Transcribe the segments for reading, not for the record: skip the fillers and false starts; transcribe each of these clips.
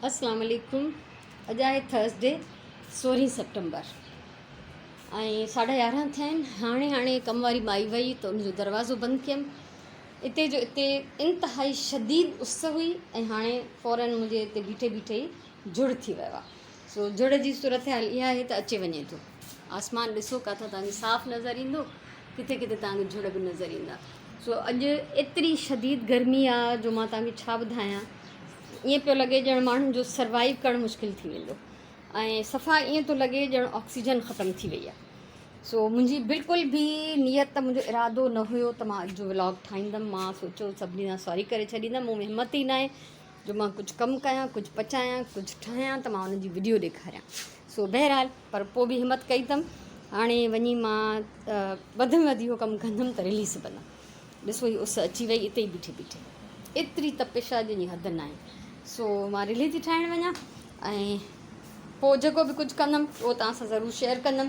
اسلام عليڪم اڄ آهي ٿرسڊي سورهين سيپٽمبر ۽ ساڍا يارهن ٿيا آهن هاڻي هاڻي ڪم واري مائي وئي ته ان جو دروازو بند ڪيم اتي جو اتي انتهائي شديد اس هئي ۽ هاڻي فورن منهنجي اتي بيٺي بيٺي ئي جھڙ ٿي ويو آهي سو جھڙ جي صورتحال اها آهي ته اچي وڃي ٿو آسمان ڏسو ڪاٿان تهان کي صاف نظر ايندو ڪٿي ڪٿي تهان کي جھڙ به نظر ايندا سو اڄ ايتري شديد گرمي آهي جو مان تهان کي ڇا ٻڌايان ائين پيو لڳي ڄڻ ماڻهن جو سروائيو ڪرڻ مشڪل ٿي ويندو ۽ صفا ائين ٿو لڳي ڄڻ آڪسيجن ختم ٿي وئي آهي سو منهنجي بلڪل به نيت منهنجو ارادو نه هيو ته مان اڄ جو ولاگ ٺاهيندم مان سوچيو سڀني سان سوري ڪري ڇڏيندم مون ۾ همت ئي ناهي جو مان ڪجهه ڪم ڪيان ڪجهه پچايان ڪجهه ٺاهيان ته مان ان جي وڊيو ڏيکاريان سو بهرحال پر پوء به همت ڪئي اٿم هاڻي وڃي مان وڌ ۾ وڌ اهو ڪم ڪندم ته رليز بندم ڏسو هي اس اچي وئي اتي ئي بيٺي بيٺي ايتري تپش آ جنهن جي حد ناهي سو مان رلي ٿي ٺاهڻ وڃان ۽ پوء جيڪو به ڪجهه ڪندم اهو توهان سان ضرور شيئر ڪندم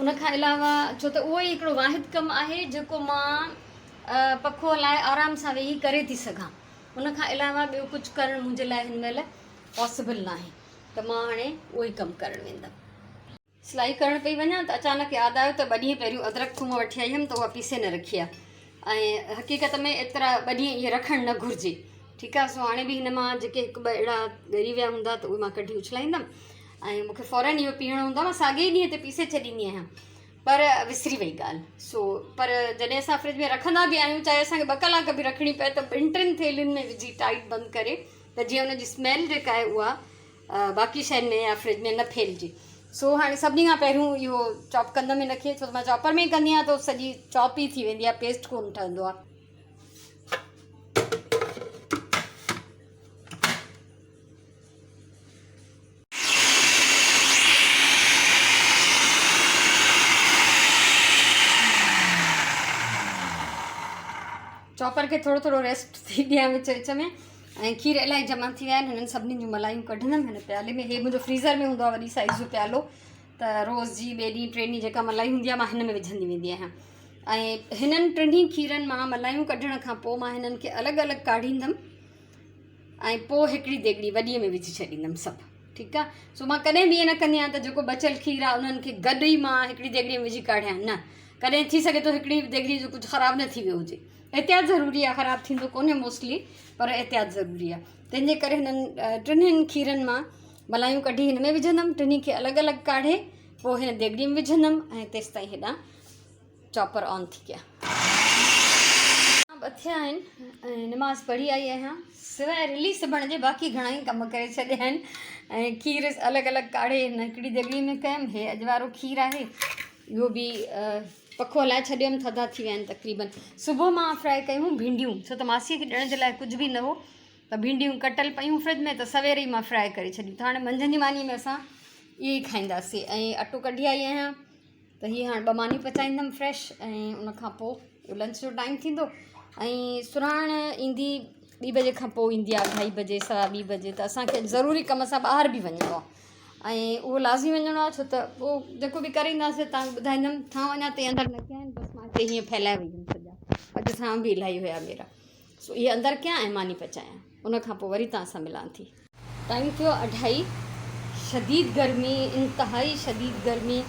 ان کان علاوه ڇو ته اهو ئي هڪڙو واحد ڪم آهي جيڪو مان پکو هلائي آرام سان ويهي ڪري ٿي سگهان ان کان علاوه ٻيو ڪجهه ڪرڻ منهنجي لاء هن مهل پاسبل ناهي ته مان هاڻي اهو ئي ڪم ڪرڻ ويندم. سلائي ڪرڻ پئي وڃان ته اچانڪ ياد آيو ته ٻه ڏينهن پهريون ادرڪ ٿوم وٺي آئي هيم ته اها پيسي نه رکي آهي ۽ حقيقت ۾ ايترا ٻه ڏينهن اهي رکڻ نه گهرجي ٺيڪ آهي سو هاڻي به هن مان جيڪي هڪ ٻه اهڙا ڳري ويا هوندا ته اهي مان ڪڍي اڇلائيندم ۽ مونکي فورن اهو پيهڻو هوندو آهي مان ساڳي ئي ڏينهن تي پيسي ڇڏيندي آهيان پر وسري وئي ڳالهه سو پر جڏهن اسان فرج ۾ رکندا به آهيون چاهي اسانکي ٻه ڪلاڪ به رکڻي پئي ته ٻن ٽن ٿيلهين ۾ وجهي ٽائيٽ بند ڪري ته جيئن ان جي اسميل جيڪا آهي اها باقي شين ۾ يا فرج ۾ نه ڦهلجي سو هاڻي سڀني کان پهريون اهو چاپ ڪندم هن کي ڇو ته مان چاپر ۾ ئي ڪندي آهيان ته سڄي چاپ ئي ٿي ويندي آهي پيسٽ ڪونه ٺهندو آهي. چاپر کي ٿورو ٿورو ريسٽ ٿي ڏيان وچ وچ ۾. ۽ کير الاهي جمع ٿي ويا آهن هنن سڀني جون ملايون ڪڍندم هن پيالي ۾ هي منهنجو فريزر ۾ هوندو آهي وڏي سائيز جو پيالو ته روز جي ٻئي ڏينهن ٽي ڏينهن جيڪا ملائي هوندي آهي مان هن ۾ وجهندي ويندي آهيان ۽ هنن ٽنهي کيرن مان ملايون ڪڍڻ کان پوء مان هنن کي الڳ الڳ ڪاڍيندم ۽ پوء هڪڙي ديڳڙي وڏي ۾ وجهي ڇڏيندم سڀ ٺيڪ آهي سو مان ڪڏهن به ائين نه ڪندي آهيان ته جيڪو بچيل کير آهي انهن کي گڏ ئي مان هڪڙي ديڳڙي ۾ وجهي ڪاڍيان نه ڪڏهن ٿي سگهي ٿو هڪڙي ديڳڙي جو ڪجهه خراب نه ٿي ويو هجي احتياط ضروري آهي خراب ٿيندو ڪونهي موسٽلي پر احتياط ضروري آهي تنهن جي ڪري هنن ٽنهن کيرن مان ملايون ڪڍي هن ۾ وجهندم ٽنهي کي الڳ الڳ ڪاڙهي پوء هن ديڳڙي ۾ وجهندم ۽ تيستائين هيڏانهن چاپر آن ٿي ڪيان. به اٿيا آهن ۽ نماز پڙهي آئي آهيان سواء رلي سبڻ جي باقي گهڻا ئي ڪم ڪري ڇڏيا آهن ۽ کير الڳ الڳ ڪاڙهي هن هڪڙي ديڳڙي ۾ ڪيم هي اڄ وارو کير آهي اهو به پکو هلائي ڇڏيم ٿڌا ٿي ويا آهن تقريبن صبح مان فرائي ڪيون ڀينڊيون ڇو ته ماسيء کي ڏيڻ جي لاء ڪجهه به نه هو ته ڀينڊيون ڪٽل پيون فرج ۾ ته سوير ئي مان فرائي ڪري ڇڏيون ته هاڻي منجهند جي ماني ۾ اسان اهي ئي کائينداسين ۽ اٽو ڪڍي آئي آهيان ته هي هاڻي ٻه مانيون پچائيندم فريش ۽ ان کان پوء لنچ جو ٽائيم ٿيندو ۽ سرهاڻ ايندي ٻي بجي کان پوء ايندي آهي اڍائي بجي سوا ٻي بجي ته اسانکي ضروري ڪم سان ٻاهر به وڃڻو آهي ۽ اهو لازمي وڃڻو آهي ڇو ته پوء جيڪو به ڪري اينداسين توهان کي ٻڌائيندم ٿانو اڃا تائين اندر نه ڪيا آهن بس مان هتي هيئن ڦهلائي وئي هيم سڄا اڄ ٿانو به الاهي هيا ميرا سو اهي اندر ڪيان ۽ ماني پچايان ان کان پوء وري توهان سان ملان ٿي. ٽائيم ٿيو اڍائي شديد گرمي انتهائي شديد گرمي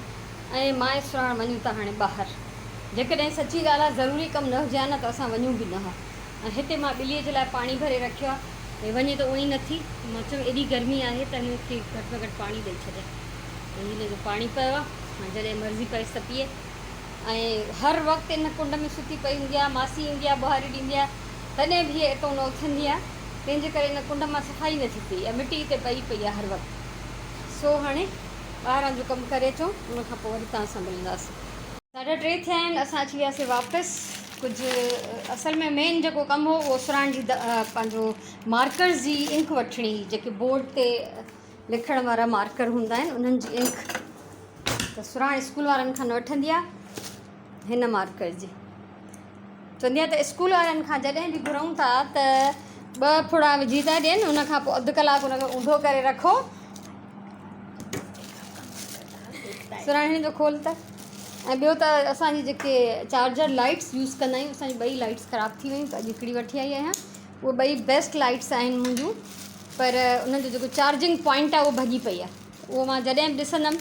۽ مان ۽ سراڻ وڃون ٿا هاڻي ٻاهر جيڪڏهن سچي ڳالهه آهي ضروري ڪم نه هجي ها نه ته اسان وڃون به نه ها ۽ هتي مان ٻليء جي لاء پاڻي ڀري رکيو آهي. هي وڃي ته اونئي نه ٿي. مان چيم ايڏي گرمي آهي ته هن کي گهٽ ۾ گهٽ پاڻي ڏئي ڇڏيان. ۽ هن جو پاڻي پيو آهي. هاڻي جڏهن مرضي پئيس ته پيئي. ۽ هر وقت ان ڪنڊ ۾ ستي پئي هوندي آهي. ماسي ايندي آهي ٻهاري ڏيندي آهي. تڏهن به هيء اتئون نه اٿندي آهي. تنهن جي ڪري ان ڪنڊ مان صفائي نه ٿي ٿئي. اها مٽي اتي پئي پئي آهي هر وقت. سو هاڻي ٻاهران جو ڪم ڪري اچون. ان کان پوء وري توهان سان ملنداسين. ساڍا ٽي ٿيا آهن اسان اچي وياسي واپس ڪجهه اصل ۾ مين جيڪو ڪم هو اهو سراڻ جي پنهنجو مارڪرز جي انڪ وٺڻي هئي جيڪي بورڊ تي لکڻ وارا مارڪر هوندا آهن انهن جي انڪ ته سراڻ اسڪول وارن کان نه وٺندي آهي هن مارڪر جي چوندي آهي ته اسڪول وارن کان جڏهن به گهرون ٿا ته ٻه ڦڙا وجهي ٿا ڏين ان کان پوء اڌ ڪلاڪ ان کي اونڌو ڪري رکو سراڻي جو کول ته ۽ ٻيو ته اسان جي جيڪي چارجر لائٽس يوز ڪندا آهيون اسان جي ٻئي لائٽس خراب ٿي ويون ته اڄ هڪڙي وٺي آئي آهيان اهي ٻئي بيسٽ لائٽس آهن منهنجون پر ان جو جيڪو چارجنگ پوائنٽ آهي اهو ڀڄي پئي آهي اهو مان جڏهن به ڏسندم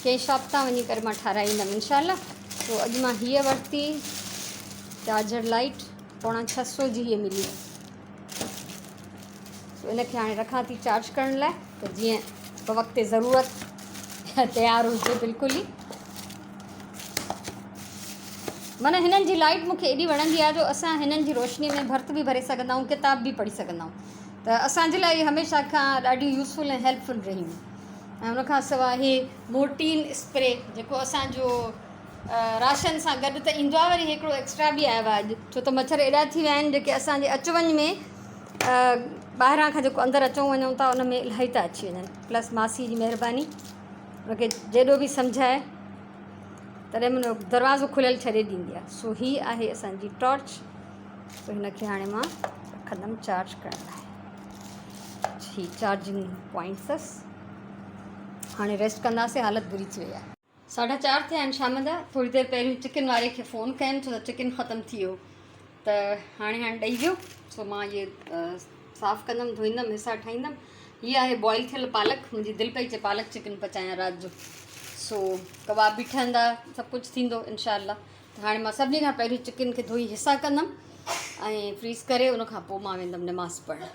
ڪنهن شاپ تان وڃي ڪري مان ٺاراهيندم انشاء الله. سو اڄ مان هيء ورتي چارجر لائيٽ پوڻا ڇهه سو جي هيء ملي. سو ان کي هاڻي رکان ٿي چارج ڪرڻ لاء ته جيئن بوقت ضرورت تيار هجي بلڪل ئي. معنيٰ هنن جي لائيٽ مون کي ايڏي وڻندي آهي جو اسان هنن جي روشني ۾ ڀرت به ڀري سگهندا آهيون ڪتاب به پڙهي سگهندا آهيون ته اسان جي لاء اهي هميشه کان ڏاڍيون يوزفل ۽ هيلپ فل رهيون. ۽ ان کان سواء هي مورٽين اسپري جيڪو اسان جو راشن سان گڏ ته ايندو آهي وري هڪڙو ايڪسٽرا به آيو آهي اڄ ڇو ته مڇر ايڏا ٿي ويا آهن جيڪي اسان جي اچ وڃ ۾ ٻاهران کان جيڪو اندر اچون وڃون ٿا ان ۾ الاهي ٿا اچي وڃن پلس ماسي جي مهرباني ان کي جيڏو به سمجهائي تڏهن به دروازو کليل ڇڏي ڏيندي آهي. سو هي آهي اسان جي ٽارچ. سو هن کي هاڻي مان رکندم چارج ڪرڻ لاء. هي چارجنگ پوائنٽ اٿس. هاڻي ريسٽ ڪنداسين حالت بري ٿي وئي آهي. ساڍا چار ٿيا آهن شام جا. ٿوري دير پهريون چڪن واري کي فون ڪيم ڇو ته چڪن ختم ٿي ويو ته هاڻي هاڻي ڏئي ويو. سو مان اهي صاف ڪندم ڌوئيندم حصا ٺاهيندم. هي آهي بوائل ٿيل پالڪ. منهنجي دل پئي چئي پالڪ چڪن پچايان رات جو. سو ڪباب به ٺهندا سڀ ڪجهه ٿيندو انشاء الله. ته هاڻي مان سڀني کان پهريون چڪن کي ڌوئي حصا ڪندم ۽ فريز ڪري ان کان پوء مان ويندم نماز پڙهڻ.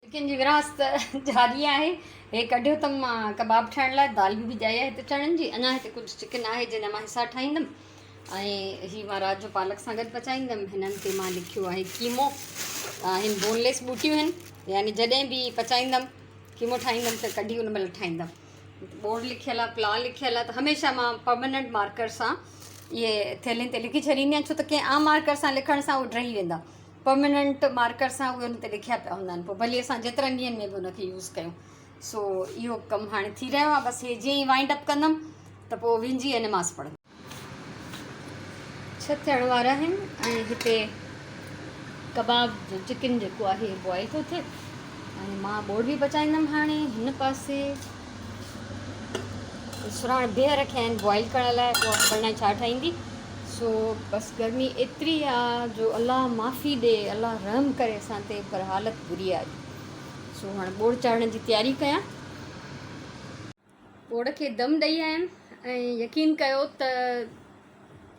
چڪن جي ورهاست جاري آهي. هي ڪڍيو اٿم مان ڪباب ٺاهڻ لاء. دال به ڀڄائي آهي هتي چڻن جي. اڃا هتي ڪجهه چڪن آهي جنهن جا مان حصا ٺاهيندم ۽ هي مان رات جو پالڪ سان گڏ پچائيندم. هنن تي مان لکيو آهي قيمو. آهن بونليس ٻوٽيون آهن يعني جڏهن به پچائيندم قيمو ٺاهيندم ته ڪڍي ان مهل ٺاهيندم. ٻوڙ لکيل آهي پلاء لکيل آهي ته هميشه مان پرماننٽ مارڪر سان اهي ٿيلهين تي لکي ڇڏيندي آهيان ڇو ته ڪنهن عام مارڪر سان لکڻ سان اهي ڊهي ويندا. پرماننٽ مارڪر سان اهي ان تي لکيا پيا هوندا آهن پوء ڀلي اسان جيترن ڏينهن ۾ به ان کي يوز ڪيون. سو اهو ڪم هاڻي ٿي رهيو آهي بس هي جيئن ئي وائنڊ اپ ڪندم ته پوء وينجي ۽ نماز پڙهندم. ڇهه ٿيڻ وارا آهن ۽ هتي ڪباب جو چڪن جيڪو آهي بوائل ٿو ٿئي ۽ مان ٻوڙ به پچائيندم هاڻي هن پاسي سراڻ بيهه رکيا آهن بوائل ڪرڻ لاء پوء خبر ناهي ڇا ٺاهيندي. سو بس گرمي ايتري آ جو الله معافي ڏي الله رحم ڪري اسان تي پر حالت بري آ اڄ. سو هاڻ ٻوڙ چاڙهڻ جي تياري ڪيان. ٻوڙ کي دم ڏئي آيم ۽ يقين ڪيو ته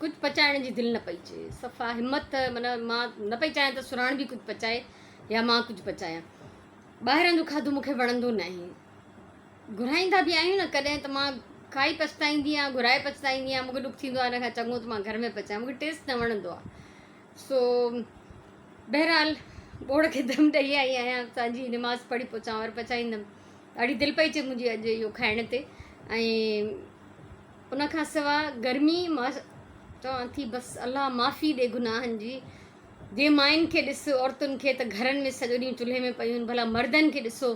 ڪجهه پچائڻ جي دل نه پئي چئي. صفا همت معنيٰ مان نه پئي چاهيان ته سراڻ به ڪجهه پچائي يا مان ڪجهه پچايان. ٻاهران جو کاڌو مون کي وڻندو ناهي. گهرائيندا به آهيون نه ڪڏهن ته مان کائي پڇتائيندي آهيان گهرائي پڇتائيندي آهيان مون کي ڏک ٿيندو آهي ان کان چڱو ته مان گهر ۾ پچايان مون کي ٽيسٽ نه وڻندو آهي سو بهرحال ٻوڙ کي دم ڏئي آئي آهيان سانجهي نماز پڙهي پوء چانور پچائيندم ڏاڍي دل پئي چئي منهنجي اڄ اهو کائڻ تي ۽ ان کان سواء گرمي مان چوان ٿي بس الله معافي ڏي گناهن جي جي ماين کي ڏس عورتن کي ته گهرن ۾ سڄو ڏينهن چلهي ۾ پيون آهن ڀلا مردن کي ڏسو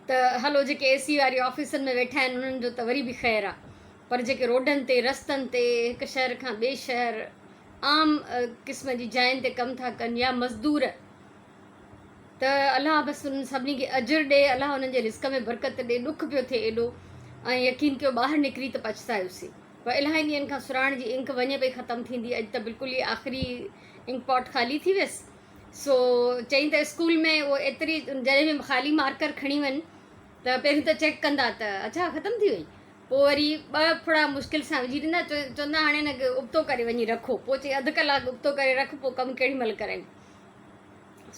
ته هلو جيڪي اي سي واري آفيسن ۾ ويٺا آهن انهن جو ته وري به خير آ پر جيڪي روڊن تي رستن تي هڪ شهر کان ٻئي شهر عام قسم جي جاين تي ڪم ٿا ڪن يا مزدور ته الله بس انهن سڀني کي اجر ڏي الله انهن جي رزق ۾ برڪت ڏي ڏک پيو ٿئي ايڏو ۽ يقين ڪيو ٻاهر نڪري ته پڇتايوسين پر الاهي ڏينهن کان سراڻ جي انڪ وڃي پئي ختم ٿيندي اڄ ته بلڪل ئي آخري انڪ پاٽ خالي ٿي ويس سو چئين ته اسڪول ۾ اهو ايتري جڏهن به خالي مارڪر کڻي وڃ ته پهريون ته چيڪ ڪندا ته اڇا ختم ٿي وئي پوء وري ٻه ڦڙا مشڪل سان وجهي ڏيندا چوندا هاڻي هن کي ابتو ڪري وڃي رکو پوء چئي اڌ ڪلاڪ ابتو ڪري رک پوء ڪم ڪهڙي مهل ڪرايون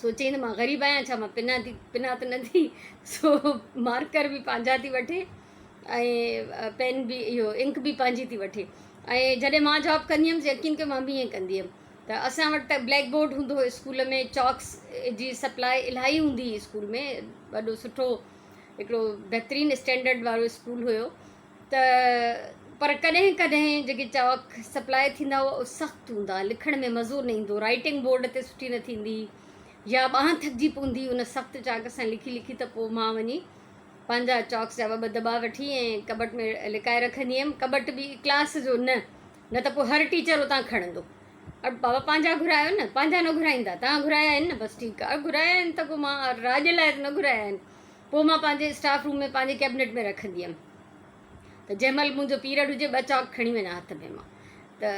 سو چئين ته مان غريب آهيان ڇا مان پنا ٿي پنا ته نه ٿي سو مارڪر به پنهنجا ٿي وٺي ۽ پين به اهو انڪ به پنهنجي ٿي وٺي ۽ جڏهن مان جاب ڪندي هيم يقين ڪيو مان به ائين ڪندي هيم ته اسان وٽ ته بليڪ بورڊ هوندو هو اسڪول ۾ چاڪس جي سپلاء الاهي هوندي هئي اسڪول ۾ وڏو سٺو هڪڙو بهترين اسٽينڊرڊ وارو اسڪول هيو ته پر ڪڏهن ڪڏهن جيڪي چاڪ سپلاء ٿيندا هئا اهي سخت هوندا هئا لکڻ ۾ مزو نه ايندو رائٽنگ بورڊ تي سٺي نه ٿيندي يا ٻانهن ٿڪجي پوندي ان سخت چاڪ سان لکي لکي ته پوء مان وڃي پنهنجا چاڪس جا ٻه ٻه دٻا وٺي ۽ ڪٻٽ ۾ لڪائي رکندي هيم ڪٻٽ به ڪلاس جو نه نه ته پوء هر ٽيچر اتان کڻندو. اڙ بابا پنهنجا گهرايو نه، پنهنجا نه گهرائيندا، توهان گهرايا آهن نه بس ٺيڪ آهي. اڙ گهرايا آهن ته پوء مان راڄ لاء ته نه گهرايا آهن. پوء مان پنهنجي اسٽاف روم ۾ پنهنجي ڪيبنٽ ۾ رکندي هيم ته جنهن مهل منهنجو پيريڊ هجي ٻه چاڪ کڻي وڃان هٿ ۾ مان ته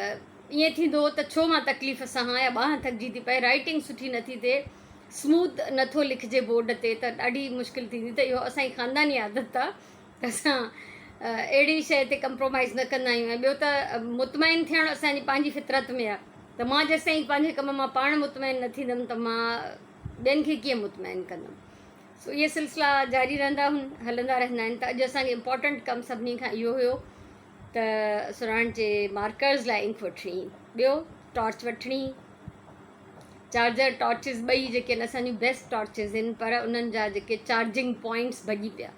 ائين ٿيندو هو ته ڇو مان تڪليف سهان يا ٻانهن ٿڪجي ٿي پئي رائٽنگ سٺي نٿي ٿئي. اسموٿ نٿو لکجي بورڊ تي ته ڏاڍي مشڪل ٿيندي ته اهو اسان جي خانداني عادت آ ته اسان اهڙي شيء تي ڪمپرومائز نه ڪندا آهيون ۽ ٻيو ته مطمئن ٿيڻ اسان جي پنهنجي فطرت ۾ آ ته مان جيستائين پنهنجي ڪم مان پاڻ مطمئن نه ٿيندم ته مان ٻين کي ڪيئن مطمئن ڪندم. سو اهي سلسلا جاري رهندا هن هلندا رهندا آهن ته اڄ اسان کي امپورٽنٽ ڪم سڀني کان اهو هيو ته سراڻ جي مارڪرز لاء انڪ وٺڻي ٻيو ٽارچ وٺڻي چارجر ٽارچز ٻئي جيڪي آهن اسان جون بيسٽ ٽارچز آهن پر انهن جا جيڪي چارجنگ پوائنٽس ڀڄي پيا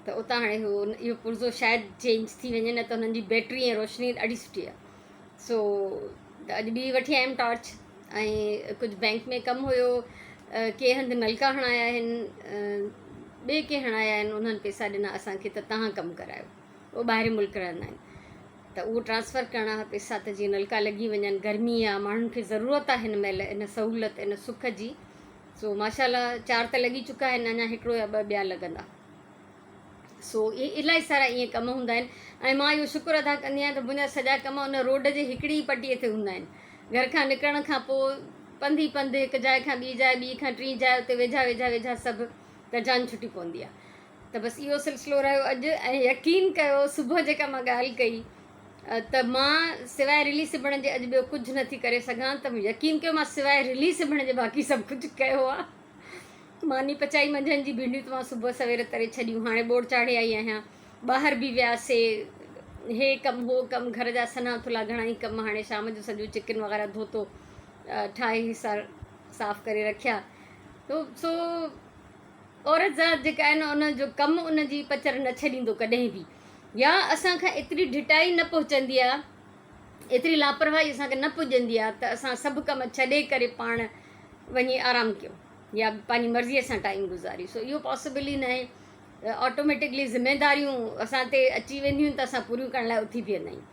ته اتان هاڻي هو اهو پرزو شايد چينج ٿي وڃي نه ته انهن جي بيٽري ۽ روشني ڏاڍي سٺي آهي سو ته اڄ ٻي وٺي آيم ٽارچ ۽ ڪجهه بئنڪ ۾ ڪم هيو ڪي هنڌ نلڪا هڻايا آهن ٻئي ڪي هڻايا آهن انهن پئسا ڏنا اسان کي ته تهان ڪم ڪرايو اهو ٻاهرين ملڪ رهندا آهن ته اهو ٽرانسفر ڪرڻا هئا پئسا ته جيئن نلڪا لڳي وڃن گرمي آهي ماڻهن کي ضرورت آهي هن مهل ان سهولت ان سک جي سو ماشاء الله چار ته لڳي چڪا آهن اڃا هڪڙو يا ٻه ٻيا لڳندا سو اهي الاهي سارا ائين ڪم هوندا آهن ۽ مان اهو شڪر ادا ڪندي آهيان ته منهنجا سڄا ڪم ان روڊ جي هڪڙي ئي پٽي تي هوندا آهن گهر کان نڪرڻ کان پوء پنڌ ئي پنڌ هڪ جاء کان ٻي جاء ٻي کان ٽين جاء اتي ويجها ويجها ويجها سڀ ته جان ڇٽي پوندي آهي ته بس اهو سلسلو رهيو اڄ ۽ يقين ڪيو صبح جيڪا مان ڳالهه ڪئي ته مان سواء رلي سبڻ جي اڄ ٻيو ڪجهه نٿي ڪري سگهان ته يقين ڪيو مان سواء رلي سبڻ جي باقي سڀ ڪجهه ڪيو آهي ماني پچائي منجهند جي ڀينڊيون ته مان صبح سوير تري ڇڏيون هاڻي ٻوڙ چاڙهي آئي آهيان. ٻاهر به وياسي هي ڪم هو ڪم گهر جا سنها ٿلها گهڻا ئي ڪم هاڻي شام جو سڄو چڪن وغيره ڌوتو ٺاهي حصا صاف ڪري رکيا تو سو عورت ذات جيڪا آهي نه ان جو ڪم ان جي پچر نه ڇڏيندو ڪڏهن به يا اسان کان ايتري ڍٽائي نه پهچندي آهي ايتري لاپرواهي اسان کي نه پڄندي آهي ته اسان سڀ ڪم ڇڏي ڪري پاڻ وڃي آرام ڪيون يا پنهنجي مرضيء سان ٽائيم گذاريون سو اهو پاسيبل ئي ناهي آٽوميٽڪلي ذميداريون اسان تي اچي وينديون آهن ته اسان پوريون ڪرڻ لاء اٿي بيهندا آهيون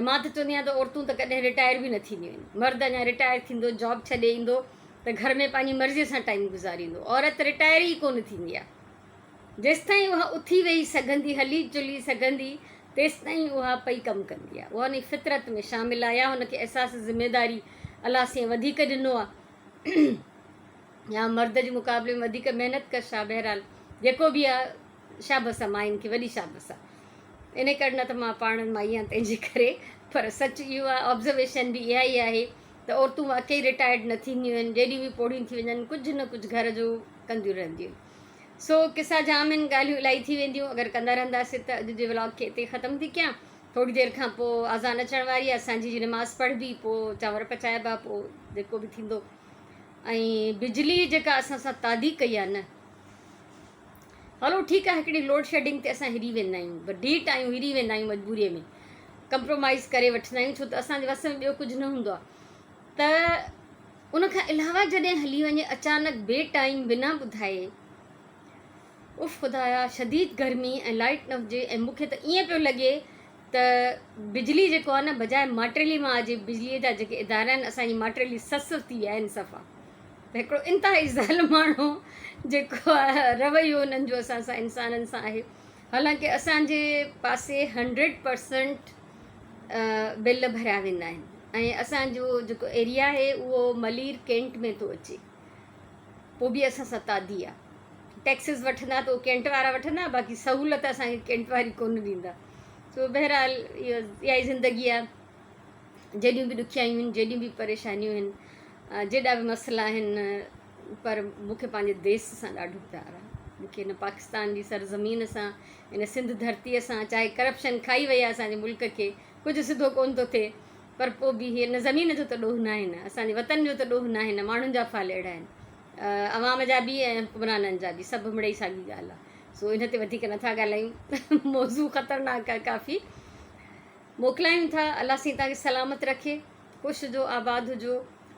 ۽ مان ته چوندي آهيان ته عورتون ته ڪڏهن رٽائر به نه ٿينديون آهن مرد اڃا رٽائر ٿيندو جاب ڇڏي ايندو ته گهر ۾ پنهنجي مرضيء سان ٽائيم گذاريندو عورت رٽائر ئي ڪونه ٿيندي آهي جيستائين اها اٿي ويهي سگهندي، هلي چلي سگهندي، تيستائين اها پئي ڪم ڪندي آهي. اها ان جي فطرت ۾ شامل آهي يا هن کي احساس ذميداري الله سائين وڌيڪ ڏنو آهي يا مرد جي مقابلي ۾ وڌيڪ محنت ڪش آهي. بهرحال جيڪو به آهي شابس آهي ماين کي وڏي شابس آهي. ان ڪري نه ته مان پاڻ مائي آهيان تنهن جي ڪري پر سچ اهو آهي آبزرويشن به اها ئي آهي ته عورتون واقعي رٽائرڊ نه ٿينديون آهن جيڏيون به پوڙهيون ٿي وڃن ڪجهه نه ڪجهه گهر جو ڪنديون رهنديون آهن. سو قصا جام آهن ڳالهيون الائي ٿي وينديون اگر ڪندا رهنداسين ته اڄ جي ولاگ کي اتي ختم ٿي ڪيان ٿوري دير کان پوء اذان اچڻ واري آهي سانجهي جي نماز پڙهبي پوء چانور پچائبا پوء جيڪو به ٿيندو ۽ بجلي جيڪا اسان سان تعدي ڪئي آهي نه هلو ٺيڪ آهي هڪڙي لوڊ شيڊنگ تي اسان هري ويندا آهيون پر ڍيٺ آهيون هري ويندا آهيون مجبوري ۾ ڪمپرومائز ڪري وٺندا آهيون ڇو ته اسان جي وس ۾ ٻيو ڪجهه نه هوندو آهي ته ان کان علاوه جڏهن هلي وڃي اچانڪ بي ٽائيم بنا ٻڌائي اف خدايا شديد گرمي ۽ لائيٽ نه هجي ۽ مون کي ته ائين پيو لڳي ته بجلي جيڪو آهي نه بجاء ماٽيلي ماء جي بجلي جا جيڪي ادارا آهن اسان جي ماٽيلي سس ٿي ويا آهن صفا ته هڪڙو انتهائي ظالماڻو جيڪو آهي رويو انهن جو اسان سان انسانن سان آهي حالانڪه اسان جي پاسي 100% بل ڀريا ويندا آهن ۽ اسان جو جيڪو ايريا آهي اهو ملير ڪينٽ ۾ ٿو اچي پوء به اسان سان تعدي آهي ٽيڪسز وٺندا ته اهو ڪينٽ وارا وٺندا باقي سهولت اسان کي ڪينٽ واري ڪونه ڏيندا سو بهرحال اهو اها ئي زندگي آهي جيڏيون به ڏکيائيون آهن جيڏيون به پريشانيون آهن جيڏا به مسئلا آهن پر مون کي پنهنجي ديس سان ڏاڍو پيار آهي مون کي هن پاڪستان جي سرزمين سان هن سنڌ ڌرتيء سان چاهي ڪرپشن کائي وئي آهي اسان جي ملڪ کي ڪجهه سڌو ڪونه ٿو ٿئي پر پوء به هن زمين جو ته ڏوهه ناهي نه اسان جي وطن جو ته ڏوهه ناهي نه ماڻهن جا افعال اهڙا آهن عوام جا به ۽ حڪمرانن جا به سڀ مڙئي ساڳي ڳالهه آهي سو ان تي وڌيڪ نٿا ڳالهايون موضوع خطرناڪ آهي ڪافي موڪلايون ٿا الله سائين توهان کي سلامت رکي خوش هجو آباد هجو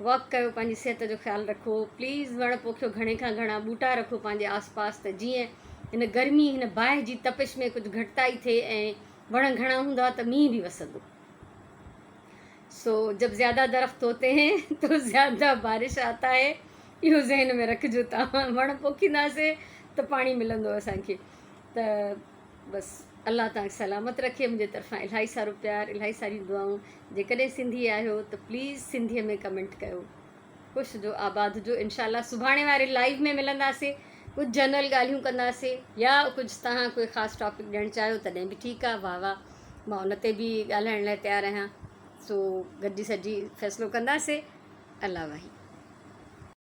واڪ ڪيو پنهنجي صحت جو خيال رکو پليز وڻ پوکيو گهڻي کان گهڻا ٻوٽا رکو پنهنجي آس پاس ته جيئن هن گرمي هن باهه جي تپش ۾ ڪجهه گهٽتائي ٿئي ۽ وڻ گهڻا هوندا ته مينهن به وسندو سو جب زياده درخت هوتي هين تو زياده بارش آتا هي اهو ذهن ۾ رکجو توهان وڻ پوکينداسي ته پاڻي ملندو اسان کي ته بس الله توهان کي سلامت رکي منهنجي طرفان الاهي سارو پيار الاهي ساريون دعائون جيڪڏهن سنڌي آهيو ته پليز سنڌي ۾ ڪمينٽ ڪيو. خوش هجو آباد هجو انشاء الله سڀاڻي واري لائيو ۾ ملنداسي ڪجهه جنرل ڳالهيون ڪنداسي يا ڪجهه توهان ڪوئي خاص ٽاپڪ ڏيڻ چاهيو تڏهن به ٺيڪ آ واهه واهه مان ان تي به ڳالهائڻ لاء تيار آهيان سو گڏجي سڏجي فيصلو ڪنداسي الله واهي.